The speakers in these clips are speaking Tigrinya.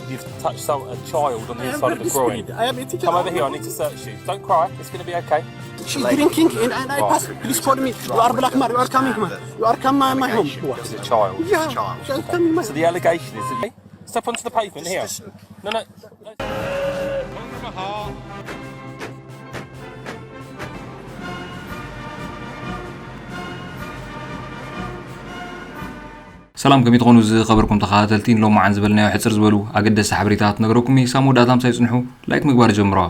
You've touched some, a child on the inside of the groin. Come over here, I need to search you. Don't cry, it's going to be okay. She's drinking and, and I pass. Please call me. You are black man. You are coming, man. You are coming my home. This is a child. Yeah, she's coming, man. So the allegation is that, step onto the pavement here. No, no. ሰላም፣ ከመይ ትኾኑ ዝኸበርኩም ተኸታተልቲ? ንሎማዓን ዝበልናዮ ሕፅር ዝበሉ ኣገደስቲ ሓበሬታት ነግረኩም እየ። ሳብ መወዳእታ ምሳይ ፅንሑ፣ ላይክ ምግባር ጀምረዋ።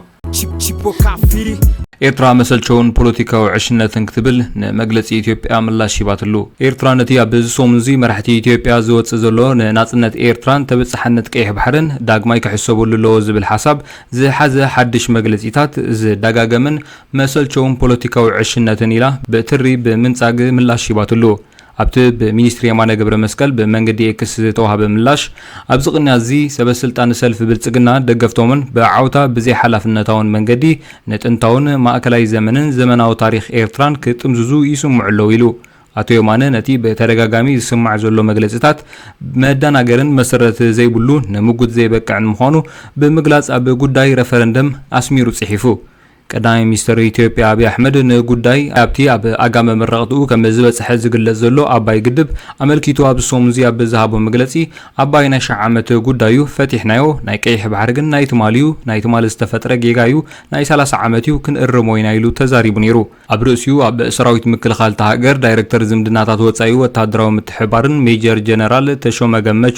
ኤርትራ መሰልቸውን ፖለቲካዊ ዕሽነትን ክትብል ንመግለፂ ኢትዮጵያ ምላሽ ሂባትሉ። ኤርትራ ነቲ ኣብዚ ሰሙን እዚ መራሕቲ ኢትዮጵያ ዝወፅእ ዘሎ ንናፅነት ኤርትራን ተበፃሕነት ቀይሕ ባሕርን ዳግማይ ክሕሰበሉ ኣለዎ ዝብል ሓሳብ ዝሓዘ ሓድሽ መግለፂታት ዝደጋገመን መሰልቸውን ፖለቲካዊ ዕሽነትን ኢላ ብትሪ ብምንፃግ ምላሽ ሂባትሉ። ኣብቲ ብሚኒስትሪ የማነ ገብረ መስቀል ብመንገዲ ኤክስ ዝተዋሃበ ምላሽ፣ ኣብዚ ቅንያት እዚ ሰበ ስልጣን ሰልፊ ብልጽግና ደገፍቶምን ብዓውታ ብዘይሓላፍነታውን መንገዲ ንጥንታውን ማእከላይ ዘመንን ዘመናዊ ታሪኽ ኤርትራን ክጥምዝዙ ይስምዑ ኣለዉ ኢሉ። ኣቶ የማነ ነቲ ብተደጋጋሚ ዝስማዕ ዘሎ መግለጽታት መደናገርን መሰረት ዘይብሉ ንምጉት ዘይበቅዕን ምዃኑ ብምግላጽ ኣብ ጉዳይ ረፈረንደም ኣስሚሩ ጽሒፉ። ቀዳማይ ሚኒስትር ኢትዮጵያ ኣብይ ኣሕመድ ንጉዳይ ኣብቲ ኣብ ኣጋመ መረቕትኡ ከም ዝበፅሐ ዝግለጽ ዘሎ ኣባይ ግድብ ኣመልኪቱ ኣብዚ ሰሙን እዚ ኣብ ዝሃቦ መግለጺ ኣባይ ናይ ሺሕ ዓመት ጉዳዩ ፈቲሕናዮ፣ ናይ ቀይሕ ባሕሪ ግን ናይ ትማሊ እዩ፣ ናይ ትማሊ ዝተፈጥረ ጌጋ እዩ፣ ናይ ሰላሳ ዓመት እዩ ክንእርሞ ኢና ኢሉ ተዛሪቡ ነይሩ። ኣብ ርእሲኡ ኣብ ሰራዊት ምክልኻል እታ ሃገር ዳይሬክተር ዝምድናታት ወጻኢ ወታደራዊ ምትሕብባርን ሜጀር ጀነራል ተሾመ ገመቹ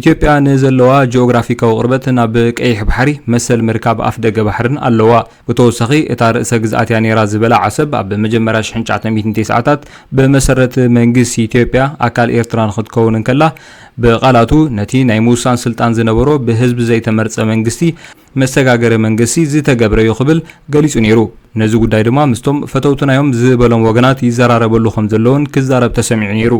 ኢትዮጵያ ንዘለዋ ጂኦግራፊካዊ ቅርበት ናብ ቀይሕ ባሕሪ መሰል ምርካብ ኣፍደገ ባሕርን ኣለዋ። ብተወሳኺ እታ ርእሰ ግዝኣት እያ ነይራ ዝበላ ዓሰብ ኣብ መጀመርያ ሽሕን ትሽዓተ ሚእትን ተስዓታት ብመሰረት መንግስቲ ኢትዮጵያ ኣካል ኤርትራ ንክትከውን እንከላ ብቓላቱ ነቲ ናይ ምውሳን ስልጣን ዝነበሮ ብህዝቢ ዘይተመርጸ መንግስቲ መሰጋገሪ መንግስቲ ዝተገብረ እዩ ክብል ገሊጹ ነይሩ። ነዚ ጉዳይ ድማ ምስቶም ፈተውትናዮም ዝበሎም ወገናት ይዘራረበሉ ከም ዘለውን ክዛረብ ተሰሚዑ ነይሩ።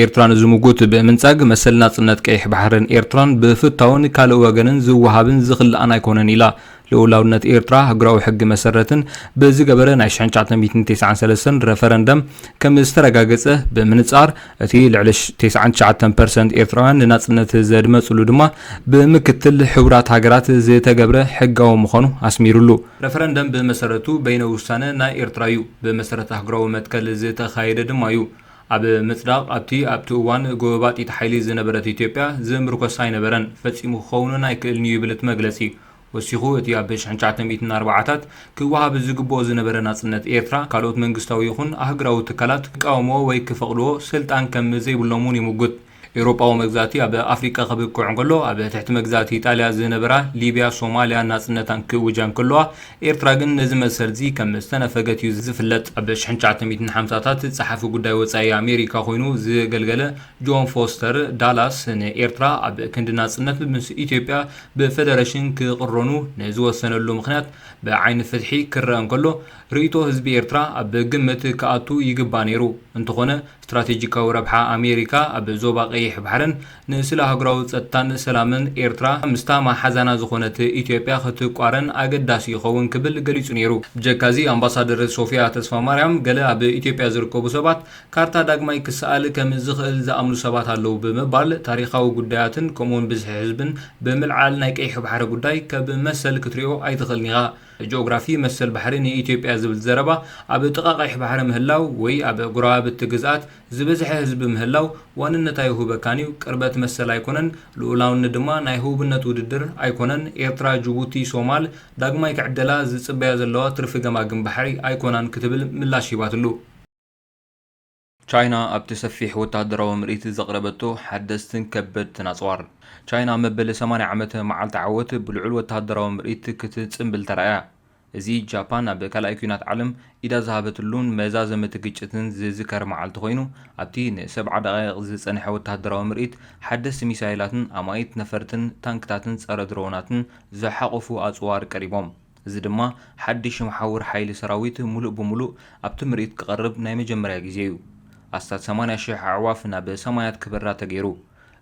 ኤርትራ ንዝምጉት ብምንጻግ መሰል ናጽነት ቀይሕ ባሕርን ኤርትራን ብፍታውን ካልእ ወገንን ዝወሃብን ዝኽልኣን ኣይኮነን ኢላ። ልኡላውነት ኤርትራ ኣህጉራዊ ሕጊ መሰረትን ብዝገበረ ናይ ሽሕን ትሽዓተ ሚእትን ተስዓን ሰለስተን ረፈረንደም ከም ዝተረጋገጸ ብምንጻር እቲ ልዕሊ ተስዓን ትሽዓተን ፐርሰንት ኤርትራውያን ንናጽነት ዘድመጽሉ ድማ ብምክትል ሕቡራት ሃገራት ዝተገብረ ሕጋዊ ምዃኑ ኣስሚሩሉ። ረፈረንደም ብመሰረቱ በይነ ውሳነ ናይ ኤርትራ እዩ። ብመሰረት ኣህጉራዊ መትከል ዝተኻየደ ድማ እዩ። ኣብ ምጽዳቕ ኣብቲ ኣብቲ እዋን ጎባጢት ሓይሊ ዝነበረት ኢትዮጵያ ዝምርኮስ ኣይነበረን፣ ፈጺሙ ክኸውን ኣይክእልን እዩ ይብል እቲ መግለጺ። ወሲኹ እቲ ኣብ ሽሕን ትሽዓተ ሚእትን ኣርባዓታት ክወሃብ ዝግብኦ ዝነበረ ናጽነት ኤርትራ ካልኦት መንግስታዊ ይኹን ኣህጉራዊ ትካላት ክቃወምዎ ወይ ክፈቕድዎ ስልጣን ከም ዘይብሎም እውን ይምጉት። ኤውሮጳዊ መግዛእቲ ኣብ ኣፍሪቃ ክብቅዕ እንከሎ ኣብ ትሕቲ መግዛእቲ ኢጣልያ ዝነበራ ሊብያ፣ ሶማልያ ናጽነታን ክእውጃ እንከለዋ ኤርትራ ግን ነዚ መሰል እዚ ከም ዝተነፈገት እዩ ዝፍለጥ። ኣብ ሽሕን ትሽዓተ ሚእትን ሓምሳታት ጸሓፊ ጉዳይ ወጻኢ ኣሜሪካ ኮይኑ ዝገልገለ ጆን ፎስተር ዳላስ ንኤርትራ ኣብ ክንዲ ናጽነት ምስ ኢትዮጵያ ብፈደረሽን ክቕረኑ ንዝወሰነሉ ምኽንያት ብዓይኒ ፍትሒ ክረአ እንከሎ ርእይቶ ህዝቢ ኤርትራ ኣብ ግምት ክኣቱ ይግባእ ነይሩ። እንተኾነ ስትራቴጂካዊ ረብሓ ኣሜሪካ ኣብ ዞባ ቀይሕ ባሕርን ንስለ ኣህጉራዊ ጸጥታን ሰላምን ኤርትራ ምስታ መሓዛና ዝኾነት ኢትዮጵያ ክትቋረን ኣገዳሲ ይኸውን ክብል ገሊጹ ነይሩ። ብጀካዚ ኣምባሳደር ሶፊያ ተስፋማርያም ገለ ኣብ ኢትዮጵያ ዝርከቡ ሰባት ካርታ ዳግማይ ክሰኣል ከም ዝኽእል ዝኣምኑ ሰባት ኣለዉ ብምባል ታሪኻዊ ጉዳያትን ከምኡውን ብዝሒ ህዝብን ብምልዓል ናይ ቀይሕ ባሕሪ ጉዳይ ከብ መሰል ክትሪኦ ኣይትኽእልን ኢኻ። ጂኦግራፊ መሰል ባሕሪ ንኢትዮጵያ ዝብል ዘረባ ኣብ ጥቓ ቀይሕ ባሕሪ ምህላው ወይ ኣብ ጎረባብቲ ግዝኣት ዝበዝሐ ህዝቢ ምህላው ዋንነት ኣይውህበካን እዩ። ቅርበት መሰል ኣይኮነን፣ ልኡላውነት ድማ ናይ ህቡብነት ውድድር ኣይኮነን። ኤርትራ፣ ጅቡቲ፣ ሶማል ዳግማይ ክዕደላ ዝጽበያ ዘለዋ ትርፊ ገማግም ባሕሪ ኣይኮናን ክትብል ምላሽ ሂባትሉ። ቻይና ኣብቲ ሰፊሕ ወተሃደራዊ ምርኢት ዘቕረበቶ ሓደስትን ከበድትን ኣጽዋር። ቻይና መበል ሰማንያ ዓመት መዓልቲ ዓወት ብልዑል ወተሃደራዊ ምርኢት ክትጽንብል ተራእያ። እዚ ጃፓን ኣብ ካልኣይ ኲናት ዓለም ኢዳ ዝሃበትሉን መዛዘመቲ ግጭትን ዝዝከር መዓልቲ ኮይኑ፣ ኣብቲ ንሰብዓ ደቓይቕ ዝጸንሐ ወተሃደራዊ ምርኢት ሓደስቲ ሚሳይላትን ኣማኢት ነፈርትን ታንክታትን ጸረ ድሮናትን ዝሓቖፉ ኣጽዋር ቀሪቦም። እዚ ድማ ሓድሽ መሓውር ሓይሊ ሰራዊት ሙሉእ ብሙሉእ ኣብቲ ምርኢት ክቐርብ ናይ መጀመርያ ግዜ እዩ። ኣስታት ሰማንያ ሽሕ ኣዕዋፍ ናብ ሰማያት ክበራ ተገይሩ።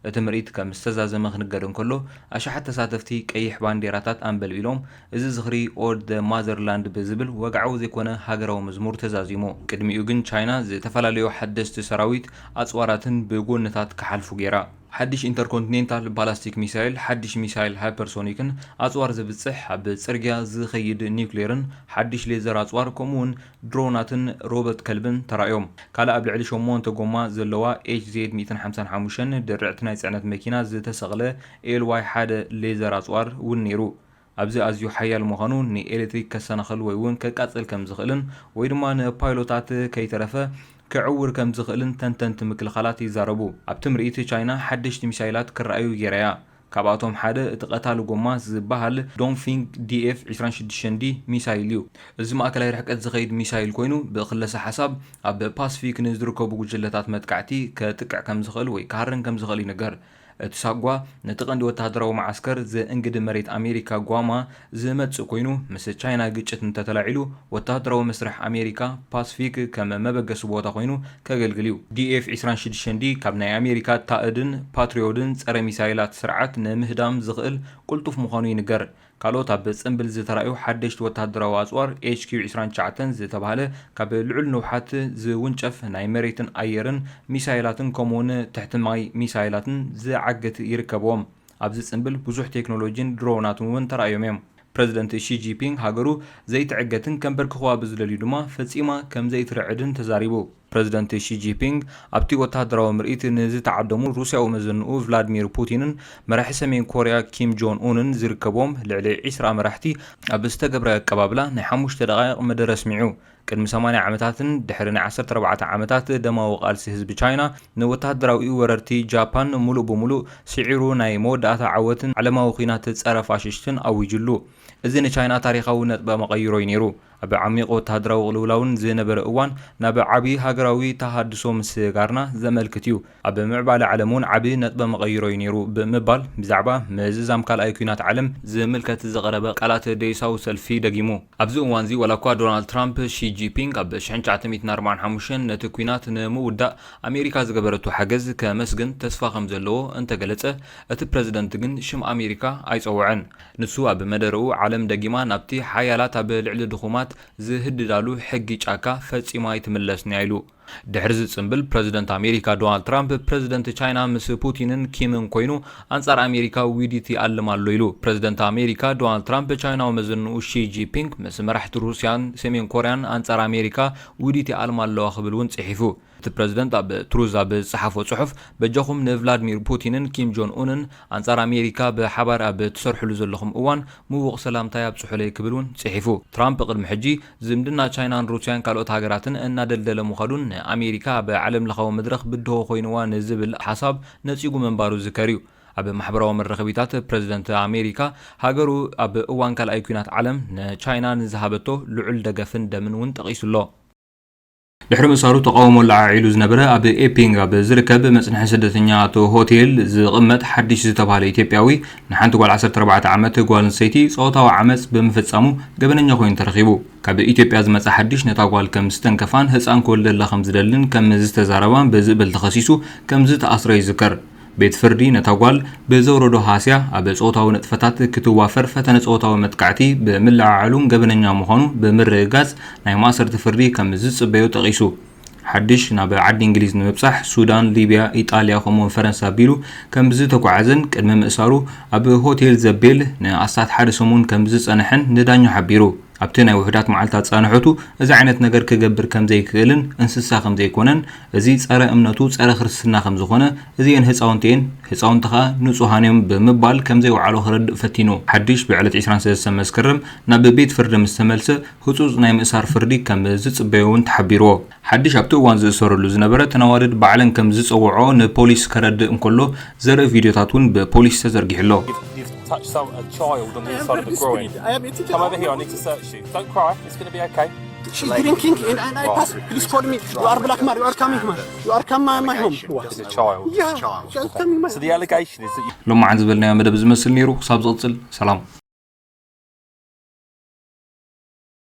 እቲ ምርኢት ከም ዝተዛዘመ ክንገር እንከሎ፣ ኣሽሓት ተሳተፍቲ ቀይሕ ባንዴራታት ኣንበልቢሎም፣ እዚ ዝኽሪ ኦድ ዘ ማዘርላንድ ብዝብል ወግዓዊ ዘይኮነ ሃገራዊ መዝሙር ተዛዚሙ። ቅድሚኡ ግን ቻይና ዝተፈላለዩ ሓደስቲ ሰራዊት ኣጽዋራትን ብጎንታት ክሓልፉ ገይራ። ሓድሽ ኢንተርኮንቲኔንታል ባላስቲክ ሚሳይል፣ ሓድሽ ሚሳይል ሃይፐርሶኒክን ኣጽዋር ዘብጽሕ ኣብ ጽርግያ ዝኸይድ ኒውክሌርን ሓድሽ ሌዘር ኣጽዋር፣ ከምኡውን ድሮናትን ሮቦት ከልብን ተራእዮም። ካልእ ኣብ ልዕሊ ሸሞንተ ጎማ ዘለዋ ኤች ዜድ ሚእትን ሓምሳን ሓሙሽተን ድርዕቲ ናይ ጽዕነት መኪና ዝተሰቕለ ኤል ዋይ ሓደ ሌዘር ኣጽዋር እውን ነይሩ። ኣብዚ ኣዝዩ ሓያል ምዃኑ ንኤሌክትሪክ ከሰናኽል ወይ እውን ከቃጽል ከም ዝኽእልን ወይ ድማ ንፓይሎታት ከይተረፈ ክዕውር ከም ዝኽእልን ተንተንቲ ምክልኻላት ይዛረቡ። ኣብቲ ምርኢት ቻይና ሓደሽቲ ሚሳይላት ክረኣዩ ገይራ'ያ። ካብኣቶም ሓደ እቲ ቀታሊ ጎማ ዝበሃል ዶንግፊንግ ዲ ኤፍ ዕስራን ሽዱሽተን ዲ ሚሳይል እዩ። እዚ ማእከላይ ርሕቀት ዝኸይድ ሚሳይል ኮይኑ ብክለሰ ሓሳብ ኣብ ፓስፊክ ንዝርከቡ ጉጅለታት መጥቃዕቲ ከጥቅዕ ከም ዝኽእል ወይ ክሃርም ከም ዝኽእል ይንገር። እቲ ሳጓ ነቲ ቀንዲ ወተሃደራዊ መዓስከር ዘእንግድ መሬት ኣሜሪካ ጓማ ዝመጽእ ኮይኑ፣ ምስ ቻይና ግጭት እንተተላዒሉ ወተሃደራዊ መስርሕ ኣሜሪካ ፓስፊክ ከም መበገሲ ቦታ ኮይኑ ከገልግል እዩ። ዲ ኤፍ ዕስራን ሽዱሽተን ዲ ካብ ናይ ኣሜሪካ ታእድን ፓትሪዮድን ጸረ ሚሳይላት ስርዓት ንምህዳም ዝኽእል ቅልጡፍ ምዃኑ ይንገር። ካልኦት ኣብ ጽምብል ዝተራእዩ ሓደሽቲ ወተሃደራዊ ኣጽዋር ኤች ኪው ዕስራን ትሽዓተን ዝተባህለ ካብ ልዑል ንውሓት ዝውንጨፍ ናይ መሬትን ኣየርን ሚሳይላትን ከምኡውን ትሕቲ ማይ ሚሳይላትን ዝዓግት ይርከብዎም። ኣብዚ ጽምብል ብዙሕ ቴክኖሎጂን ድሮናትን እውን ተራእዮም እዮም። ፕረዚደንት ሺ ጂንፒንግ ሃገሩ ዘይትዕገትን ከንበርክኽዋ ብዝደልዩ ድማ ፈጺማ ከም ዘይትርዕድን ተዛሪቡ። ፕረዚደንት ሺ ጂንፒንግ ኣብቲ ወተሃደራዊ ምርኢት ንዝተዓደሙ ሩስያዊ መዘንኡ ቭላድሚር ፑቲንን መራሒ ሰሜን ኮርያ ኪም ጆን ኡንን ዝርከብዎም ልዕሊ ዕስራ መራሕቲ ኣብ ዝተገብረ ኣቀባብላ ናይ ሓሙሽተ ደቓይቕ መደረ ኣስሚዑ። ቅድሚ ሰማንያ ዓመታትን ድሕሪ ናይ ዓሰርተ ኣርባዕተ ዓመታት ደማዊ ቃልሲ ህዝቢ ቻይና ንወተሃደራዊ ወረርቲ ጃፓን ሙሉእ ብሙሉእ ስዒሩ ናይ መወዳእታ ዓወትን ዓለማዊ ኲናት ጸረ ፋሽስትን ኣዊጁሉ። እዚ ንቻይና ታሪኻዊ ነጥበ መቐይሮ እዩ ነይሩ። ኣብ ዓሚቕ ወተሃደራዊ ቅልውላውን ዝነበረ እዋን ናብ ዓቢ ሃገራዊ ተሃድሶ ምስጋርና ዘመልክት እዩ። ኣብ ምዕባለ ዓለም እውን ዓቢ ነጥበ መቐይሮ እዩ ነይሩ ብምባል ብዛዕባ ምዝዛም ካልኣይ ኲናት ዓለም ዝምልከት ዝቐረበ ቃላት ደይሳዊ ሰልፊ ደጊሙ። ኣብዚ እዋንዚ ዋላ እኳ ዶናልድ ትራምፕ ሺ ጂንፒንግ ኣብ ሽሕን ትሽዓተ ሚእትን ኣርባዓን ሓሙሽተን ነቲ ኲናት ንምውዳእ ኣሜሪካ ዝገበረቶ ሓገዝ ከመስግን ተስፋ ከም ዘለዎ እንተገለጸ፣ እቲ ፕረዚደንት ግን ሽም ኣሜሪካ ኣይጸውዐን። ንሱ ኣብ መደረኡ ዓለም ደጊማ ናብቲ ሓያላት ኣብ ልዕሊ ድኹማት ዝህድዳሉ ሕጊ ጫካ ፈጺማ ኣይትምለስን እያ ኢሉ። ድሕሪ እዚ ጽምብል ፕረዚደንት ኣሜሪካ ዶናልድ ትራምፕ ፕረዚደንት ቻይና ምስ ፑቲንን ኪምን ኮይኑ ኣንጻር ኣሜሪካ ውዲት ይኣልም ኣሎ ኢሉ። ፕረዚደንት ኣሜሪካ ዶናልድ ትራምፕ ቻይናዊ መዘንኡ ሺ ጂንፒንግ ምስ መራሕቲ ሩስያን ሰሜን ኮርያን ኣንጻር ኣሜሪካ ውዲት ይኣልማ ኣለዋ ክብል እውን ጽሒፉ። እቲ ፕረዚደንት ኣብ ትሩዝ ኣብ ዝጸሓፎ ጽሑፍ፣ በጃኹም ንቭላድሚር ፑቲንን ኪም ጆን ኡንን ኣንጻር ኣሜሪካ ብሓባር ኣብ ትሰርሕሉ ዘለኹም እዋን ምዉቕ ሰላምታይ ኣብጽሑለይ ክብል እውን ጽሒፉ። ትራምፕ ቅድሚ ሕጂ ዝምድና ቻይናን ሩስያን ካልኦት ሃገራትን እናደልደለ ምዃኑን ንኣሜሪካ ኣብ ዓለም ለኻዊ መድረኽ ብድሆ ኮይንዋ ንዝብል ሓሳብ ነጺጉ ምንባሩ ዝከር እዩ። ኣብ ማሕበራዊ መራኸቢታት ፕረዚደንት ኣሜሪካ ሃገሩ ኣብ እዋን ካልኣይ ኲናት ዓለም ንቻይና ንዝሃበቶ ልዑል ደገፍን ደምን እውን ጠቒሱ ኣሎ። ድሕሪ ምእሳሩ ተቓውሞ ለዓዒሉ ዝነበረ ኣብ ኤፒንግ ኣብ ዝርከብ መጽንሒ ስደተኛታት ሆቴል ዝቕመጥ ሓድሽ ዝተባህለ ኢትዮጵያዊ ንሓንቲ ጓል ዓሰርተ ኣርባዕተ ዓመት ጓል ኣንስተይቲ ጾታዊ ዓመጽ ብምፍጻሙ ገበነኛ ኮይኑ ተረኺቡ። ካብ ኢትዮጵያ ዝመጸ ሓድሽ ነታ ጓል ከም ዝተንከፋን ህጻን ክወልደላ ከም ዝደልን ከም ዝተዛረባን ብዝብል ተኸሲሱ ከም ዝተኣስረ ይዝከር። ቤት ፍርዲ ነታ ጓል ብዘውረዶ ሃስያ ኣብ ጾታዊ ንጥፈታት ክትዋፈር ፈተነ ጾታዊ መጥቃዕቲ ብምልዕዓሉን ገበነኛ ምዃኑ ብምርግጋጽ ናይ ማእሰርቲ ፍርዲ ከም ዝጽበዮ ጠቒሱ። ሓድሽ ናብ ዓዲ እንግሊዝ ንምብጻሕ ሱዳን፣ ሊብያ፣ ኢጣልያ ከምኡውን ፈረንሳ ኣቢሉ ከም ዝተጓዓዘን ቅድሚ ምእሳሩ ኣብ ሆቴል ዘቤል ንኣስታት ሓደ ሰሙን ከም ዝጸንሐን ንዳኛ ሓቢሩ። ኣብቲ ናይ ውሑዳት መዓልታት ጻንሖቱ እዚ ዓይነት ነገር ክገብር ከም ዘይክእልን እንስሳ ከም ዘይኮነን፣ እዚ ጸረ እምነቱ፣ ጸረ ክርስትና ከም ዝኾነ፣ እዚኤን ህጻውንቲ እየን፣ ህጻውንቲ ኸኣ ንጹሃን እዮም ብምባል ከም ዘይወዓሎ ከረድእ ፈቲኑ። ሓድሽ ብዕለት ዕስራን ሰለስተን መስከረም ናብ ቤት ፍርዲ ምስ ተመልሰ፣ ህጹጽ ናይ ምእሳር ፍርዲ ከም ዝጽበዮ እውን ተሓቢርዎ። ሓድሽ ኣብቲ እዋን ዝእሰረሉ ዝነበረ ተናዋድድ ባዕለን ከም ዝጸውዖ ንፖሊስ ከረድእ እንከሎ ዘርኢ ቪድዮታት እውን ብፖሊስ ተዘርጊሑ ኣሎ። You've, you've touched some, a child on the I am inside of very the groin. Disciplined. I am. It's a Come over here, I need to search you. Don't cry, it's going to be okay. She's drinking and, and I pass. Please call me. You are black man. You are coming, man. You are coming my, my home. It's a child. Yeah, she's coming my So the allegation is that you ሎማዓንቲ ዝበልናዮ መደብ ዝመስል ነይሩ። ክሳብ ዝቕጽል ሰላም።